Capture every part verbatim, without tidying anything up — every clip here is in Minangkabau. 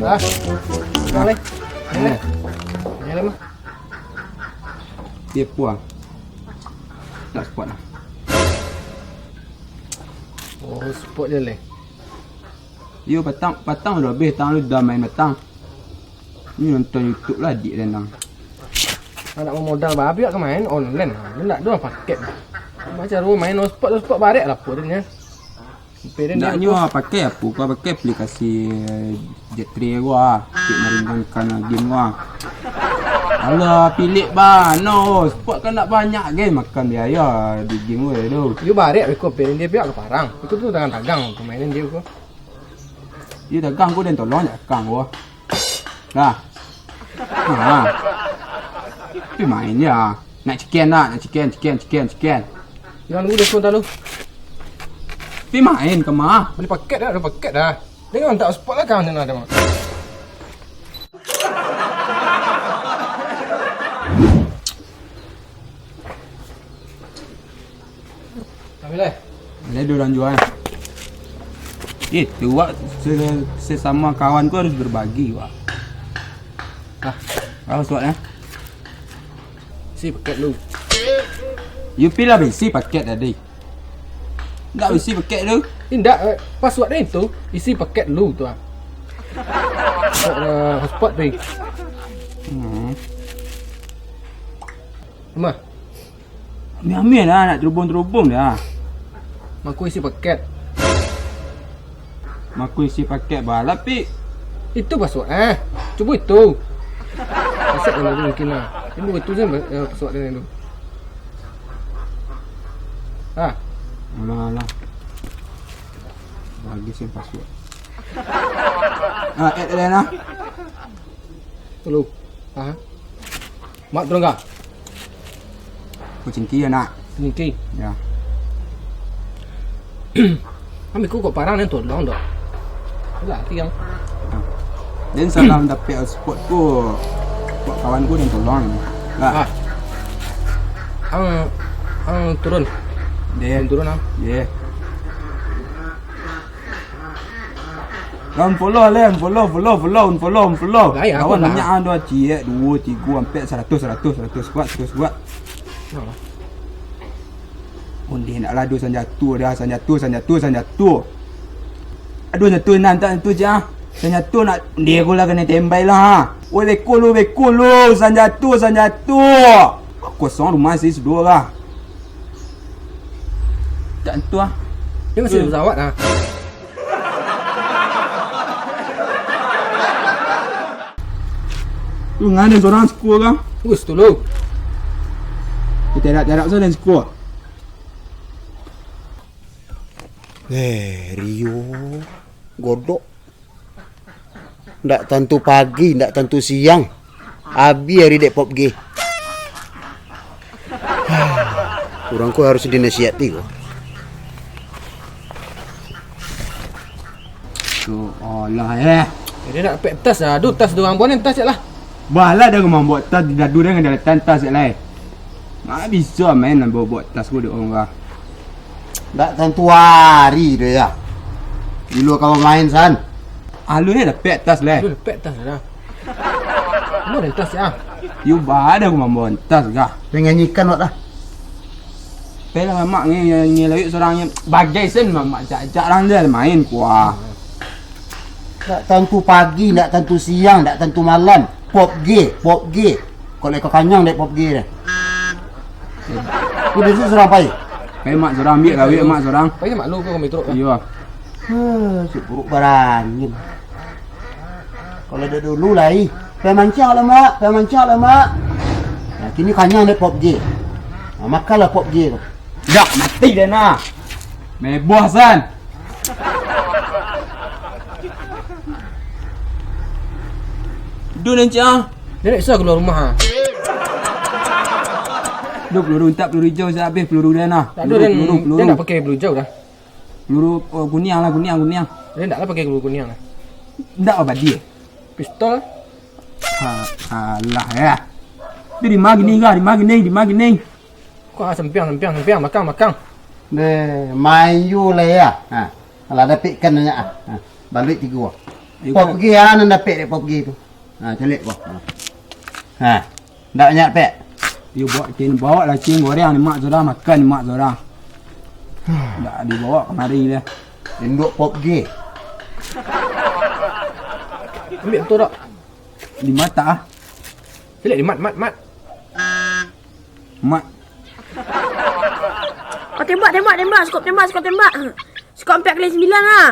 Ah, boleh. Boleh. Boleh mah. Dia puang. Tak spot lah. Oh, spot je leh. Yo, patang, patang udah habis, tang lu dah main patang. Ni nonton YouTube lah, adik dan nang. Nak modal babi ka main online. Dia nak dua paket. Macam lu main hotspot, hotspot barek lah pun dia. Ndak nyo pakai apo? Kau pakai aplikasi Jetri ko ah, cek maringankan game ko ah. Alah, pilik bana, spot kan ndak banyak game, makan biaya di game ko tu. Yo barek beko pilik dia pihak ka parang. Itu tu dagang-dagang pemainan dia ko. Yo dagang ko dan tolong je akang ko. Dah. Ha. Tapi main je. Nak ciken tak? Nak ciken, ciken, ciken, ciken. Jangan dulu, diskon tak lu. Tapi main ke mah? Beli paket dah, ada paket dah. Dia kan tak spot lah kawan sana ada mah. Ambil lah. Ada dua orang jual. Itu, wak, se-, sesama kawan ko harus berbagi, wak. Ah, apa suatnya? Isi paket lu. You pilih isi paket tadi. Ndak isi paket lu. Indak, eh, passwordnya itu, isi paket lu tu ah. Password, eh, hotspot tu. Hmm. Mah. Ambil-ambil lah, nak terubung-terubung dah. Mako isi paket. Mako isi paket balap, Pik. Itu password, eh. Cubo itu. Password yang baru mungkin lah. Ini itu saja, eh, password dia tu. Ah. Alah, alah. Bagi saya password. Ah, add, add, add, ah. Tolong. Ah. Mak turun ka? Kucingki yo nak. Kucingki. Ya. Ambil ku kok parang nen tolong dok. Lah tiang. Ah. Den salam dapek spot ku. Kok kawan ku den tolong. Lah. Ah. Ang, ang turun. Deh. Ang turun ang. Deh. Lah, unfollow lah, unfollow, follow, follow, unfollow, unfollow. Lah, ya, kawan aku lah. Banyak ah, dua ciek, dua, tiga, ampek, saratus, saratus, saratus, kuat, saratus, kuat. Nah. Ondeh, nak lah, duo sanjato dah, sanjato, sanjato, sanjato. Aduh, sanjato, nah, tak sanjato, ciek, ah. Sanjato nak, ondeh, aku lah kena tembai lah, ah. Woi, beko lu, beko lu, sanjato, sanjato. Kosong rumah sih, seduo lah. Tak sanjato, ah. Dia masih pesawat, ah. Tu ngana sorang siko ka? Us, tu lu. Kita dak-dak saja siko. Eh, Rio, godok. Ndak tantu pagi, ndak tantu siang. Abih ari dek pop G. Urang ko harus dinasihati ko. Tu, alah, eh. Jadi nak pek tas lah. Aduh, tas tu urang buan tas je lah. Balah dah mambuat tas, di dadu dah dengan dalam tas je lah, eh. Mak bisa main nak bawa-bawa tas ko dek urang kah. Ndak tantu hari tu ya. Dulu kawan main san. Alu ni dapek tas leh. Alu dapek tas dah. Mana tas ya? Yu badah aku mambawa tas kah? Pengen ikan wak lah. Pelah mamak ni, ni lawik seorang ni bagai sen mamak jak-jak orang dia main kuah. Tak tantu pagi, tak tantu siang, tak tantu malam. Pop G, pop G. Kok leko kanyang dek pop G deh. Ku desa surang pai. Pai mak surang, ambiak gawi mak surang. Pai mak lu ko kami truk. Iyo. Huh, si buruk barangin. Kalau dek dulu lai, pai mancang lah mak, pai mancang lah mak. Nah, kini kanyang dek pop G. Nah, makanlah pop G tu. Dak mati dah nah. Meboh san. Duh nan cah. Dia nak susah keluar rumah ah. Duh peluru entak peluru hijau siap habis peluru dia nah. Tak ada peluru, dan peluru, peluru. Dia nak pakai peluru hijau dah. Peluru oh, kuniang lah kuniang kuniang. Dia endak lah pakai peluru kuniang lah. Endak abadi. Pistol. Ha, alah ya. Dia di mana gini kah? Di mana gini? Di mana gini? Kau ah, sempiang, sempiang, sempiang, makang, makang. Deh, main you lah ya. Ha. Alah dapik ikan banyak ah. Ha. Balik tiga. Pop G, ah, nan dapek dek Pop G tu. Ha, caliak ko. Ha. Ndak banyak dapek. Yo, bawa cin, bawa lah cin goreng ni, mak sudah makan, mak sudah. Ndak dibawa kamari dia. Induak Pop G. Ambiak tu, Dok. Di mata, ah. Caliak di mat, mat, mat. Mat. Oh, tembak, tembak, tembak. Skop tembak, skop tembak. Skop ampek kali sambilan lah.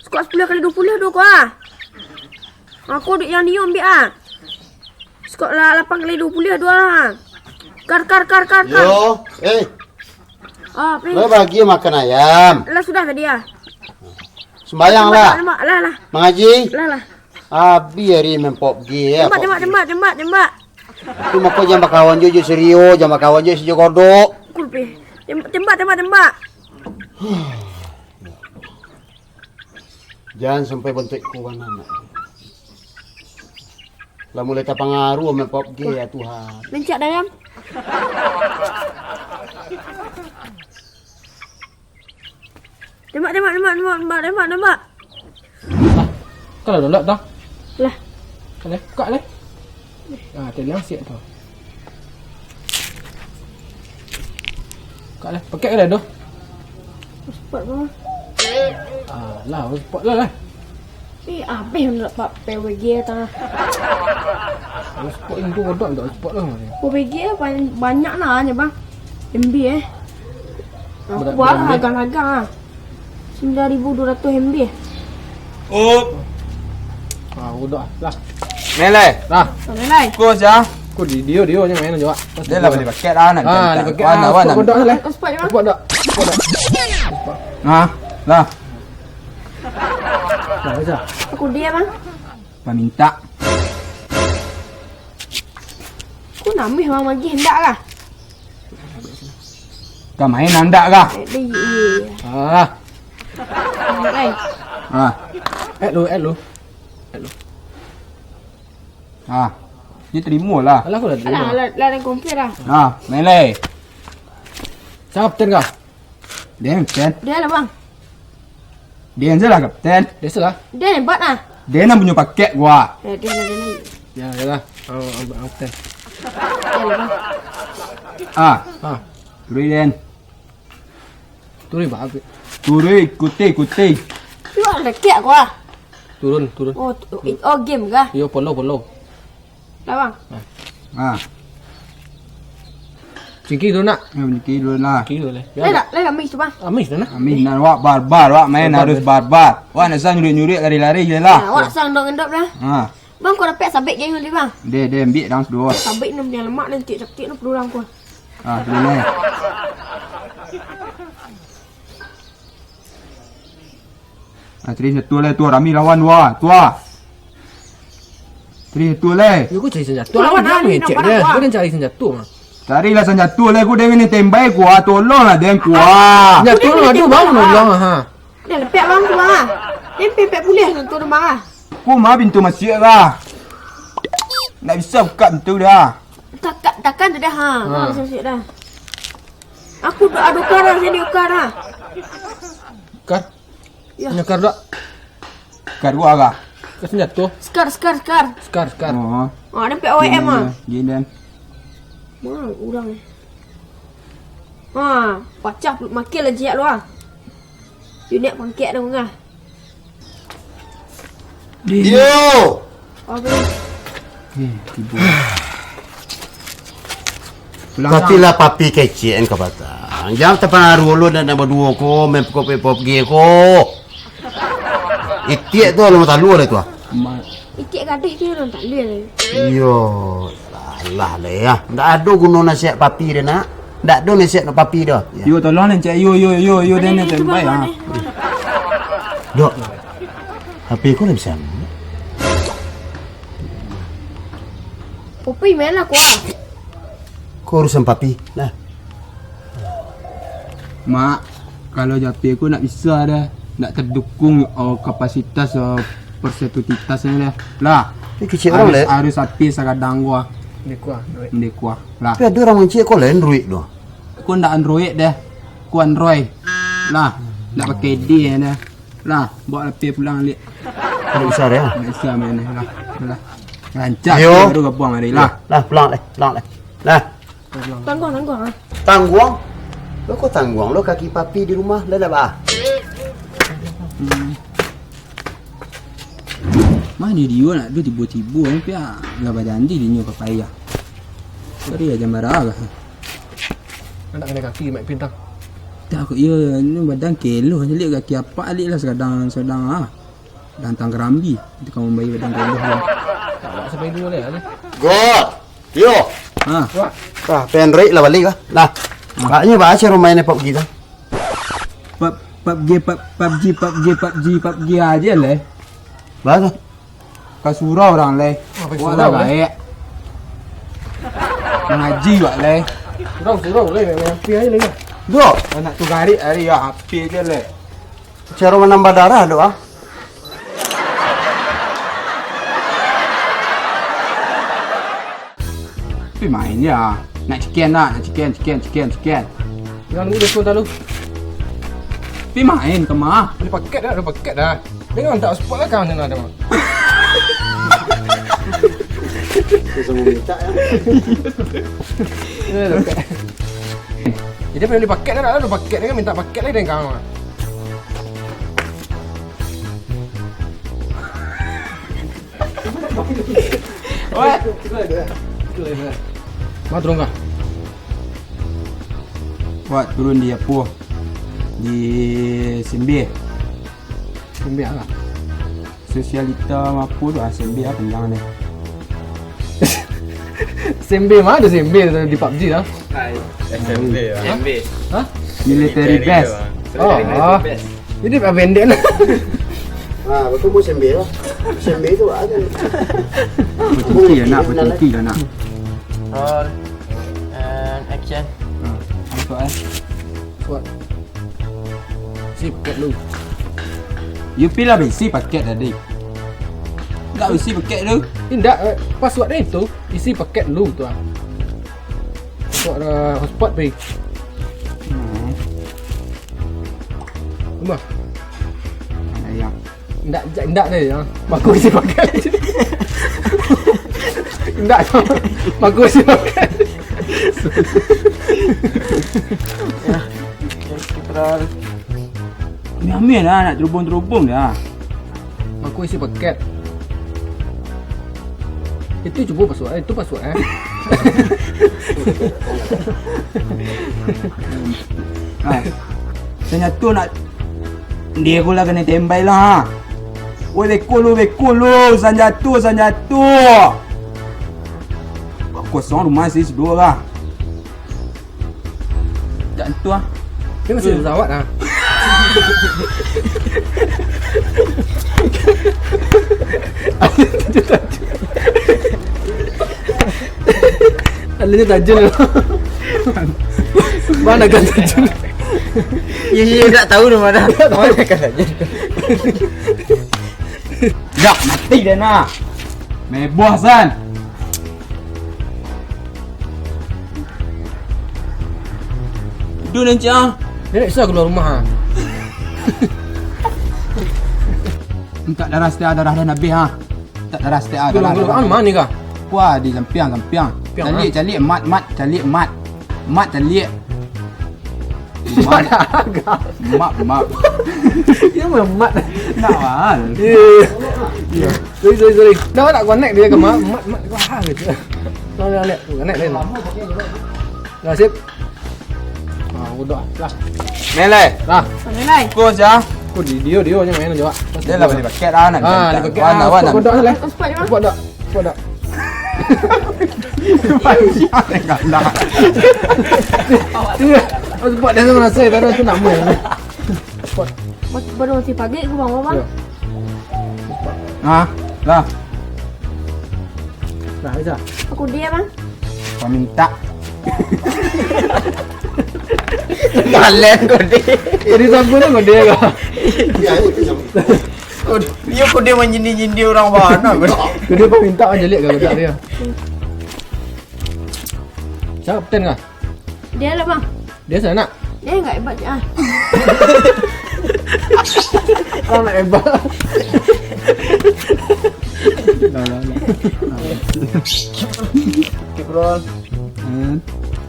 Skop sapuluah kali duo puluah duo ko ah. Aku duit yang niyo ambiak ah. Skop la-, lapan kali duo puluah duo lah. Kar, kar, kar, kar, kar. Yo, eh. Ah, apa ni? Lah bagi makan ayam. Lah sudah tadi ah. Sembayang lah. Tembak, tembak. Lah, lah. Mangaji. Lah, lah. Abih ari main Pop G ya. Tembak, tembak, tembak, tembak, tembak. Tu mako jan bakawan jo, jo si Rio, jan bakawan jo si Jogodok. Kurpi. Tembak, tembak, tembak, tembak. Jan sampai bantuak kawan anak. Lah mulai tapangaruah main Pop G ya Tuhan. Mencak dayam. Tembak, tembak, tembak, tembak, tembak, tembak, tembak. Lah, kalau dulu dah. Lah. Kalau buka lah. Ah, tadi yang siap tu. Buka lah. Pakai ke dah tu? Cepat bang. Ah, lah, cepat lah lah. Eh, abih nak dapat P W G tah. Kalau spot ni tu kodok tak spot lah. P W G banyak, banyak lah ni bang. M B eh. Aku Berat, buat berat, harga-harga ah. Sembilan ribu dua ratus M B. Up. Ah, udah lah. Melai. Lah. Melai. Kau siapa? Kau di dia dia je main je. Dia lah beli paket lah nak. Ah, beli paket. Wan, wan. Spot kodok lah. Spot je bang. Spot dah. Spot dah. Ah, lah. Aku dia bang. Pamintak. Ku nambah bang magih ndak lah. Ka main ndak kah? Eh, dia, iya, iya. Ah. Ndak, eh. Ah. Eh lu, eh lu. Eh lu. Ah. Dia terima lah. Alah, aku dah terima. Alah, lah, lah, dah komplit lah. Ah, main lai. Siapa kapten kah? Den, kapten. Dia lah, bang. Den je lah, kapten. Dia salah. Dia hebat ah. Den nan punyo paket gua. Ya, dia lah, dia lah. Ya, ya lah. Oh, abang kapten. Dia lah, bang. Ah. Ah. Turun, Den. Turun, Pak. Turun, ikuti, ikuti. Cuma dekat gua. Turun, turun. Oh, tu-, oh, game kah? Yo, polo, polo. Lah, bang. Ah. Cingki dulu nak. Ya, cingki dulu lah. Cingki dulu lah. Lah, lah, lah, amis tu, bang. Amis tu nak. Amis nak, wak barbar, wak main barbar, harus barbar. Wak nak sang nyurik-nyurik lari-lari je lah. Nah, wak sang dok ngendok lah. Ha. Bang, kau dapek sabik geng tadi, bang. Deh, deh, ambiak dang sudah. Sabik ni yang lemak ni, cik-cik ni perlu orang kau. Ah, dulu ni. Ah, tadi satu lah tu, rami lawan dua. Tua. Tadi satu lah. Yo, kau cari senjata. Lawan dia, ah, ni dia nampak cek dia. Kau dah cari senjata mah. Carilah senjata lah, aku dengan ni tembak ku, ah, tolonglah dia ku, ah. Senjata lu ada, bang, tolong, ha. Dah lepek bang tu, bang. Dia pepek pulih tu, tu, bang, ah. Aku mah pintu masuk lah. Nak bisa buka pintu dah. Takkan, takkan tu dah, ha. Ha. Nak bisa masuk dah. Aku dah ada kar lah, jadi kar lah. Kar? Ya. Punya kar tak? Kar gua agak. Kar senjata. Skar, skar, skar. Skar, skar. Oh. Ah, ada P O M ah. Gini, gini. Mana orang ni? Ha, pacah makin lah jiak lu ah. Unit pangkek dah ngah. Dio! Apa? Eh, tibo. Pulang. Tapi lah papi kecek kan kau patang. Jangan terpengaruh lu nak, nak berdua ko, main pop, pop, pop G ko. Itik tu lu matalu lah tu ah. Ma- Itik gadih tu lu tak lihat. Iyo, salah lah ya. Ndak ado guno nasihat papi dia nak. Ndak ado nasihat nak papi dah. Ya. Yo, tolong lah, cak. Yo, yo, yo, yo, dia ni terbaik ah. Dok. H P kau dah bisa. Papi main lah kuah. Kau urusan papi lah. Mak, kalau Japir ko nak bisa dah, nak terdukung, oh, kapasitas, oh, perseputitasnya dah. Lah. Ni kecil orang, harus, Lek. Harus Apir sakadang gua. Ndeh kuah, duit. Ndeh kuah. Lah. Tapi ada orang mancik ko lah Android tu. Ko ndak Android dah. Ko Android. Lah, ndak pakai D dah. Lah, bawa Apir pulang, Lek. Anak besar, ya? Anak besar main ni, lah. Lah. Rancak. Yo. Baru gabuang hari, lah. Lah, pulang, leh. Pulang, leh. Lah. Tangguang, tangguang, ah. Tangguang? Lo kok tangguang? Lo kaki papi di rumah, lah dak ba? Hmm. Mano dio nak tu tibo-tibo ni, pia lah bajanji dinyo ka payah. Tadi aja marah lah. Nak kanai kaki, Mak Pin, tah. Tak, kok iyo, ni badan keloh je, liek kaki apak, liek lah, sadang, sadang, ah. Dantang karambi, itu kamu bayi badan keloh tu. Tak, tak sampai dulu lah, ni. God! Yo! Ha. Wah. Wah, pendek lah balik lah. Nah, ha. Banyak bahas yang rumah ini pop kita. Pop, pop G, pop, pop G, pop G, pop G, pop G aja leh. Bahas tu. Ka surau urang leh. Apa surau, leh? Wak lah baik. Mangaji wak leh. Surau, surau leh, main api aja leh. Dok. Anak tu garik hari ya, api aja leh. Caro manambah darah dok ah. Tapi main ya. Nak ciken nak, nak ciken, ciken, ciken, ciken. Jangan dulu, dah tahu. Tapi main ke mah? Beli paket dah, ada paket dah. Jangan tak spot lah kau macam mana dah. Susah meminta ya. Jadi apa yang beli paket dah, ada paket kan minta paket lah dengan kau. Wah. Mah turun kah? Wak turun di apo? Di Sembe. Sembe lah. Sosialita apo tu ah, Sembe ah, panjang deh. Sembe mah ada Sembe di pub G lah. S M B lah. Hah? Military base. Oh, oh. Jadi pendek lah. Ah, betul pun Sembe lah. Sembe tu ada. Berhenti lah nak, berhenti lah nak. Roll and action. Ha, masuk eh. Suat. Isi paket lu. You pilih lah isi paket tadi. Enggak isi paket lu. Indak, eh, password dia itu. Isi paket lu tu ah. Password, eh, hotspot pi. Hmm. Rumah. Ayah. Indak, ja-, indak deh, ya. Bagus isi pakai. Indak, bagus isi pakai. Ya. Amin lah, nak terubung-terubung dah. Bagus isi paket. Itu cubo password, eh, itu password, eh. Ah. Senjata nak Dia ko lah kanai tembai lah. Woi, beko lu, beko lu, sanjato, sanjato. Kosong rumah sih, sudah lah. Tak tentu ah. Dia masih pesawat ah. Alunnya tajun. Mana kan tajun? Iya, iya, tak tahu nama dah. Mana kan tajun? Dah, mati dah nah. Meboh san. Duh, nan cah. Dia nak susah keluar rumah ah. Minta darah setia, darah dah habis ah. Tak darah setia, darah. Golongan mana ni kah? Wah, di sampiang, sampiang. Caliak, caliak, mat, mat, caliak, mat. Mat, caliak. Mat. Mat, mat. Dia mamat. Nak mahal. Iya. Iya. Sorry, sorry, sorry. Dah nak connect dia ke mat, mat, mat. Wah, gitu. Dah, dah, dah. Connect dia. Dah, sip. Ah, udah lah. Melai. Lah. Melai. Kos ya. Kok di dia, dia hanya main aja, Pak. Dia lah beli paket lah, nak. Ah, beli paket. Wan, ah, wan, wan. Spot dah lah. Spot dah. Spot dah. Spot dah. Iya. Spot dah tu rasa, tak ada tu nama. Spot. Baru masih pagi ke bang, bang. Ya. Ah, lah. Nah, bisa. Aku dia, bang. Paminta. Kalian kau deh. Jadi siapa tu kau dia kau? Ya, itu siapa? Kau, iya kau dia menyindir-nyindir orang bana kau. Kau dia paminta aja lihat kau tak dia. Siapa kapten kah? Dia lah, bang. Dia sana nak? Dia enggak hebat je ah. Kau nak hebat. Kiprol. Hmm.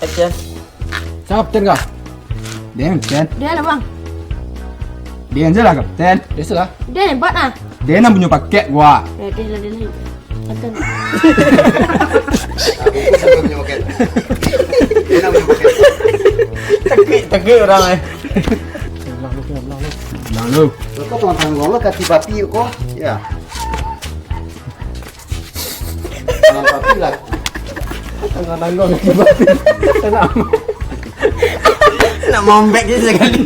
Action. Siapa kapten kah? Den, kapten. Dia lah, Bang. Den salah kapten. Dia salah. Dia hebat ah. Den nan punyo paket gua. Ya, dia lah, dia lah. Akan. Aku pun sampai punyo paket. Den nan punyo paket. Takik, takik urang eh. Ulang lu. Kau tangan-tangan gua lo kaki babi kau. Ya. Tangan babi lah. Tangan-tangan gua kaki babi. Enak. Nak mombek je sekali.